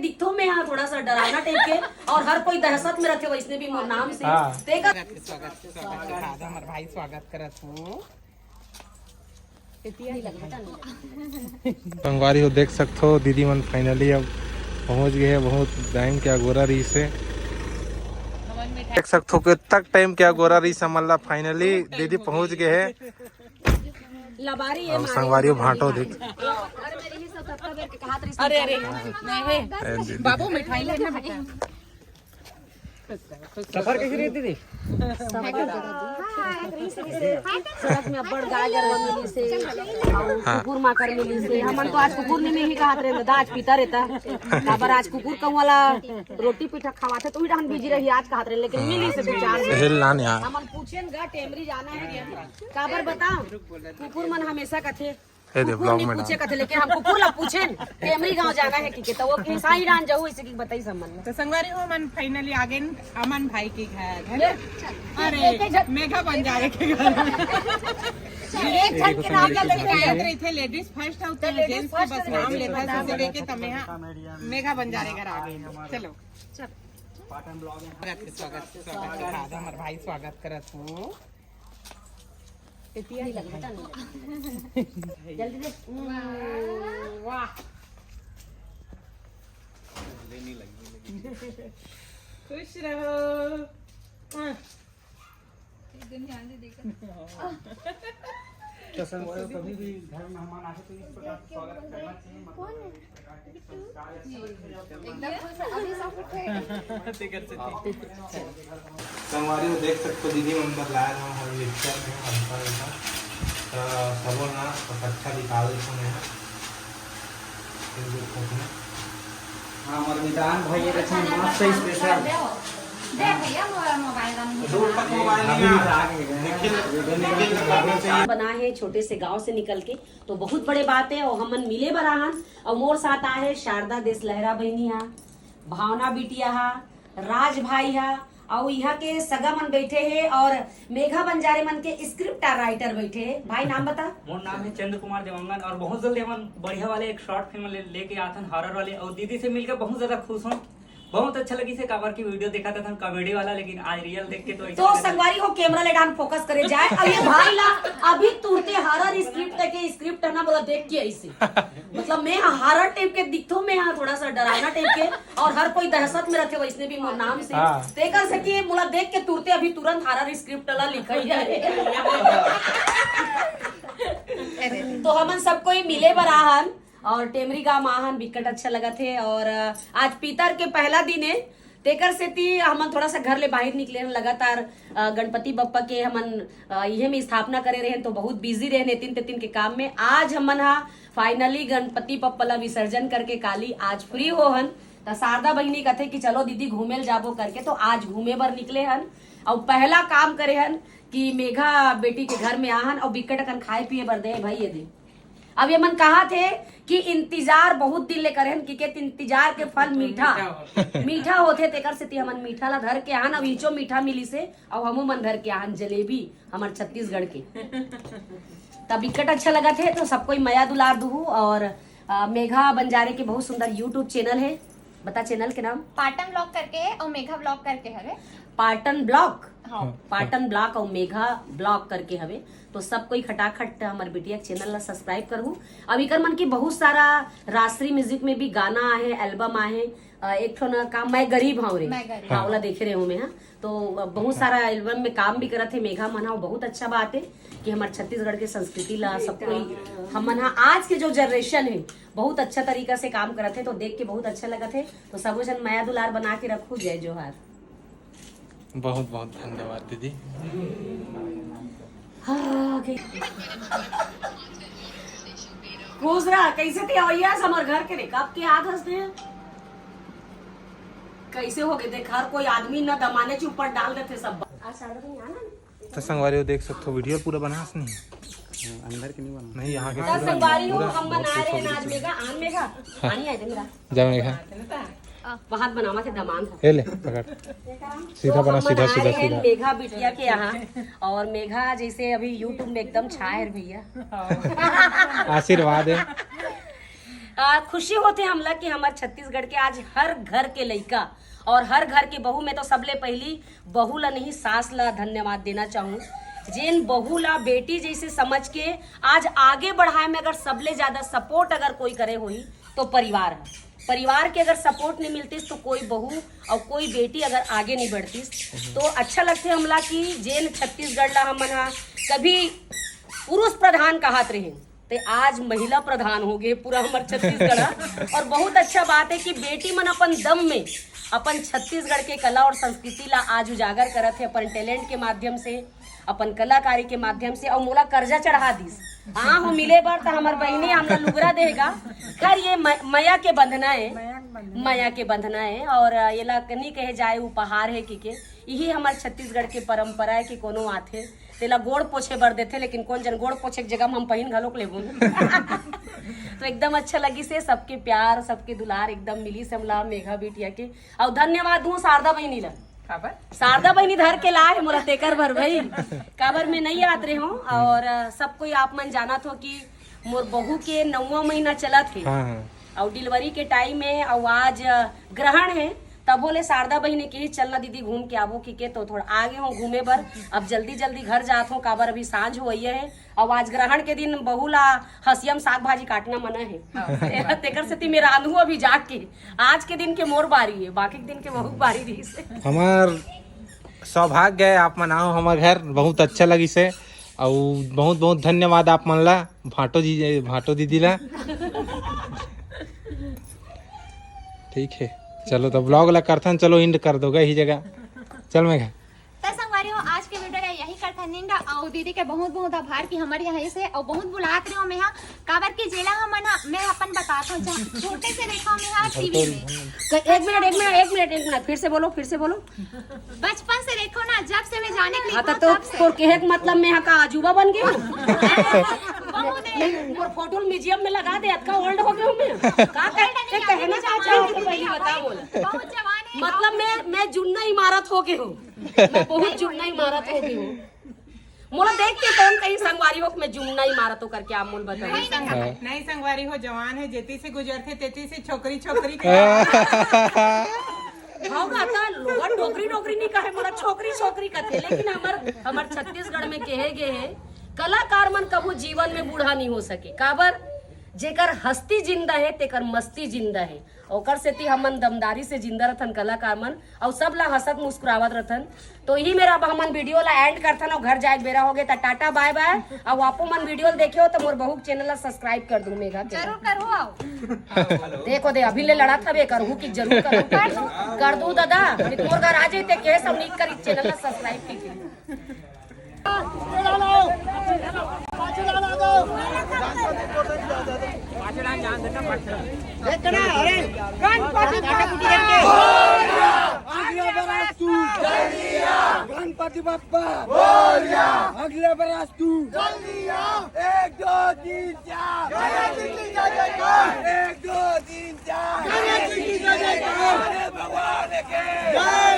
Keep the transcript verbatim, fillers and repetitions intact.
दिखथो मैं हा थोड़ा सा डरावना टाइप के, और हर कोई दहशत में रखे वैसने भी मोर नाम से। हाँ। तेकर स्वागत, स्वागत, स्वागत, आज हमर भाई स्वागत करत हूँ। संगवारी हो, देख सकथो, दीदी मन finally अब पहुंच गए हैं। बहुत टाइम के अगोरा रहिस हे। देख सकथो, कतक टाइम के अगोरा रहिस हमन ला, finally दीदी पहुंच गए हैं। लबारी ये अब मारे संगवारी हो, भांटो देख। अरे मेरी ही सब तत्ता बेर के कहात रहिस। अरे, अरे, नहीं है। ए, दीदी। बाबू, मिठाई लेना बेटा। सफर कैसे रही दीदी? सड़क में अब्बड़ गाय गरवा मिलिस हे, अउ हाँ। कुकुर माकर मिलिस हे। हमन तो आज कुकुर नहीं मिलही कहत रहे, दादा आज पीतर रहता। काबर आज कुकुर कहूँ वाला रोटी पीठा खवाथे, तो उही डहन busy रही, आज कहत रहे, लेकिन मिलिस हे दू चार। हेल लान यार। हमन पूछेन गा, टेमरी जाना है रे। काबर बताओ, कुकुर मन हमेशा कथे, ए दे, कुकुर vlog नहीं में पूछे डाल। कथे, लेकिन हम कुकुर ला पूछेन, टेमरी गांव जाना है, ठीक है, तो वो कैसा ही डान जाऊ, इसे की बताई सब मन में। तो संगवारी हो, मन finally आ गए अमन भाई के घर, है ना? अरे, मेघा बंजारे के घर। एक झन के नाम ला लेके कहत रही थे, ladies first होते हैं, gents के बस नाम लेता है, जैसे लेके तमे हाँ, मेघा बंजारे घर आ गए। चलो। स्वागत, स्वागत, स्वागत, आज हमर भाई स्वागत करत हूँ। एतिया नहीं लगे, हटा नहीं। जल्दी दे। हम्म, वाह। खुश रहो। तो संगवारी हो, कभी भी घर मेहमान आते तो इस प्रकार से स्वागत करना चाहिए, मतलब कौन है? एक प्रकार के संस्कार है। एकदम खुश है, अभी सब उठे। तेकर से ठीक। संगवारी हो, देख सकते हो, दीदी मन बर लाए हूँ हम mixture में हल्का हल्का, तो सबो ना तो अच्छा निकाल देते हैं। हाँ, हमर मितान भाई एक अच्छा मस्त special। दे भैया, मोर मोबाइल ला नहीं दूर तक मोबाइल नहीं आ। देखिए, देखिए, बना है छोटे से गांव से निकल के, तो बहुत बड़े बात है। और हमन मिले बर आहन, और मोर साथ आहे शारदा देश लहरा बहिनी हा, भावना बिटिया हा, राज भाई हा, अउ इहाँ के सगा मन बैठे हे और मेघा बंजारे मन के script writer बैठे हे। भाई, नाम बता। मोर नाम है चंद्र कुमार देवांगन और बहुत जल्दी हमन बढ़िया वाले एक short film ले, लेके आथन, horror वाले, और दीदी से मिलकर बहुत ज्यादा खुश हूँ। बहुत अच्छा लगी से काबर की video देखा था, था comedy वाला, लेकिन आज real देख के तो ऐसा तो लगा। संगवारी हो, camera ले डान focus करे जाए। अब ये भाई ला अभी तुरते horror script के script है ना, बोला देख के ऐसे मतलब मैं हा horror type के दिखथो, मैं हा थोड़ा सा डरावना type के, और हर कोई दहशत में रखे वैसने भी मोर नाम से। हाँ। तेकर से कि मोला देख के तुरते अभी तुरंत horror script ला लिखा ही जाए। तो हमन सब कोई मिले बर आहन और टेमरी गांव आहन, बिकट अच्छा लगत हे। और अ, आज पीतर के पहला दिन हे, तेकर सेती हमन थोड़ा सा घर ले बाहिर निकले हन। लगातार, अ, गणपति बप्पा के हमन, अ, इहे में स्थापना करे रहेन, तो बहुत busy रहेन एतिन तेतिन के काम में। आज हमन हा finally गणपति बप्पा ला विसर्जन करके काली आज free हो हन, त शारदा बहिनी कथे कि चलो दीदी घूमे ल जाबो करके, तो आज घूमे बर निकले हन। अउ पहला काम करे हन कि मेघा बेटी के घर में आहन अउ बिकट अकन खाए पिए बर दे भाई, ये दे। अब ये मन कहा थे कि इंतजार बहुत दिन ले करे हन, कि के इंतजार के फल मीठा, मीठा होथे, तेकर सेती हमन मीठा ला धर के आहन। अब इचो मीठा मिली से, अउ हमू मन धर के आहन जलेबी हमर छत्तीसगढ़ के। तब बिकट अच्छा लगा थे, तो सब कोई मया दुलार दुहू। और अ, मेघा बंजारे के बहुत सुंदर YouTube channel है, बता channel के नाम। पाटन vlog करके है और मेघा vlog करके हवे। पाटन vlog। हाँ। पाटन vlog और मेघा vlog करके हवे। तो सब कोई खटाखट हमर बिटिया के channel ला subscribe करहू। अब इकर मन के बहुत सारा राजश्री music में भी गाना आहे, album आहे। अ, एक ठो ना का मैं गरीब हूँ रे। मैं गरीब। हाँ, ओला देखे रहे हूँ मैं, हाँ। तो बहुत सारा album में काम भी करत हे मेघा मन हा, बहुत अच्छा बात है कि हमारे छत्तीसगढ़ के संस्कृति ला सब कोई हमन हा आज के जो generation है बहुत अच्छा तरीका से काम करत हे, तो देख के बहुत अच्छा लगत हे। तो सबो जन मया दुलार बना के रखू। जय जोहार। बहुत बहुत धन्यवाद दीदी। हाँ, okay। खुश रहा, कैसे थे अवैया हमर घर के रे, कब के आग हंसते हैं। कैसे हो गए देख, हर कोई आदमी ना दमाने के ऊपर डाल देते सब। आज शारदा नहीं आना ना। तो संगवारी हो देख सकते हो, video पूरा बनास नहीं। अंदर के नहीं बना। नहीं, यहाँ के तो पूरा संगवारी हो, पूरा हम बना रहे हैं आज मेघा, आन मेघा, पानी आ दे मेरा। जा मेघा। बहुत बनावा के दमान था। ये ले, पकड़। सीधा बना, सीधा, सीधा, सीधा। मेघा बिटिया के यहाँ, और मेघा जैसे अभी YouTube में एकदम छाए है भैया। आशीर्वाद है। आ, खुशी होथे हमला कि हमर छत्तीसगढ़ के आज हर घर के लइका और हर घर के बहू, मैं तो सबले पहली बहू ला नहीं, सास ला धन्यवाद देना चाहूँ, जेन बहू ला बेटी जैसे समझ के आज आगे बढ़ाए में अगर सबले ज्यादा सपोर्ट अगर कोई करे होही तो परिवार है। परिवार के अगर सपोर्ट नहीं मिलतीस तो कोई बहू और कोई बेटी अगर आगे नहीं बढ़तीस। तो अच्छा लगथे हमला कि जेन छत्तीसगढ़ ला हमन हा कभी पुरुष प्रधान कहत रहे, ते आज महिला प्रधान हो गए पूरा हमर छत्तीसगढ़ हा। और बहुत अच्छा बात है कि बेटी मन अपन दम में अपन छत्तीसगढ़ के कला और संस्कृति ला आज उजागर करत है, अपन टैलेंट के माध्यम से, अपन कलाकारी के माध्यम से। और मोला कर्जा चढ़ा दिस, हाँ, हो मिले बर त हमर बहिनी हमला लुगरा देगा। खैर, ये म-, मया के बंधना है, मया के बंधना है। मया के बंधना है और ये ला नहीं कहे जाए उपहार है कि के, यही हमर छत्तीसगढ़ के परंपरा है कि कोनो आथे तेला गोड़ पोछे बर देथे, लेकिन कोन जन गोड़ पोछे के जगह म हम पहिन घलोक लेबो। तो एकदम अच्छा लगिस हे, सबके प्यार, सबके दुलार एकदम मिलिस हमला मेघा बिटिया के। अउ धन्यवाद दूं शारदा बहिनी ला। काबर? शारदा बहिनी धर के ला हे मोला तेकर बर भाई, काबर मैं नहीं आत रहे हूँ। और अ, सब कोई आप मन जानत हो कि मोर बहू के नौवां महीना चलत हे। हाँ, हाँ। अउ डिलीवरी के टाइम हे, अउ आज अ, ग्रहण हे, तभो ले शारदा बहिनी के ही चलना दीदी घूम के आबो कि के, तो थोड़ा आगे हो घूमे बर। अब जल्दी जल्दी घर जात हो, काबर अभी सांझ होइया हे, अउ आज ग्रहण के दिन बहू ला हसिया म साग भाजी काटना मना हे। हाँ। तेकर सेती मैं रांधू अभी जाके, आज के दिन के मोर बारी हे, बाकी के दिन के बहू के बारी रहिस हे। हमार सौभाग्य है, आप मन आओ हमार घर, बहुत अच्छा लगिस हे। अउ बहुत बहुत धन्यवाद आप मन ला, भाटो जी, भाटो दीदी ला। ठीक है, चलो तो ब्लॉग ला करथन, चलो एंड कर दो गए ही जगह। चल मैं घर। त संगवारी हो, आज के वीडियो ला यही करथन एंड। अउ दीदी के बहुत बहुत आभार कि हमर यहाँ से अउ बहुत बुलात रहे हो मैं यहाँ, काबर कि जेला हमन ह, मैं अपन बतात हूँ, जहाँ छोटे से देखा हूँ मैं यहाँ टीवी में। क-, एक मिनट, एक मिनट, एक मिनट, एक मिनट, फिर से बोलो, फिर से बोलो। बचपन से देखो ना, जब से मैं जाने के लिए हाँ, तो, हुआ, तो तब से। तोर कहे के मतलब मैं यहाँ का अजूबा बन गई हूँ? बहुत है। मैं, मोर फोटो म्यूजियम में लगा दे, अतका ओल्ड हो गई हूँ मैं। का कह-, ओल्ड नहीं, कहना अभी चाहती हूँ, जवान है, पहली बता बोल। बहुत जवान है। मतलब मैं, मैं जुन्ना इमारत हो गई हूँ, मैं बहुत जुन्ना इमारत हो गई हूँ। मोला देख के कौन कहीं संगवारी हो कि मैं जुन्ना इमारत हो करके आप मोल बताओ। नहीं, नहीं, हाँ। नहीं संगवारी हो, जवान है, जेती से गुजरथे तेती से छोकरी छोकरी कहे। हाँ। भाव रहता लोगन डोकरी डोकरी नहीं कहे, मोला छोकरी छोकरी कथे, लेकिन हमर, हमर छत्तीसगढ़ में कहे गए है, कलाकार मन कभू जीवन में बूढ़ा नहीं हो सके। काबर? जेकर हस्ती जिंदा है, तेकर मस्ती जिंदा है। ओकर सेती हमन दमदारी से जिंदा रथन कलाकार मन, अउ सब ला हंसत मुस्कुरावत रथन। तो यही मेरा, अब हमन वीडियो ला एंड करथन, अउ घर जाए के बेरा हो गए, त टाटा बाय बाय। अउ आपो मन वीडियो ला देखे हो तो मोर बहू के चैनल ला सब्सक्राइब कर दू मेघा के। जरूर करो, आओ। देखो दे, अभी ले लड़त हवे, करहू कि जरूर करो। कर दू। कर दू दादा, नहीं तो मोर घर आ जाते, के सब निक करी चैनल ला सब्सक्राइब कीजिए। गणपति बप्पा। अगले बरस तू। एक, दो, तीन, चार। एक, दो, तीन, चार। अरे भगवान के। जय।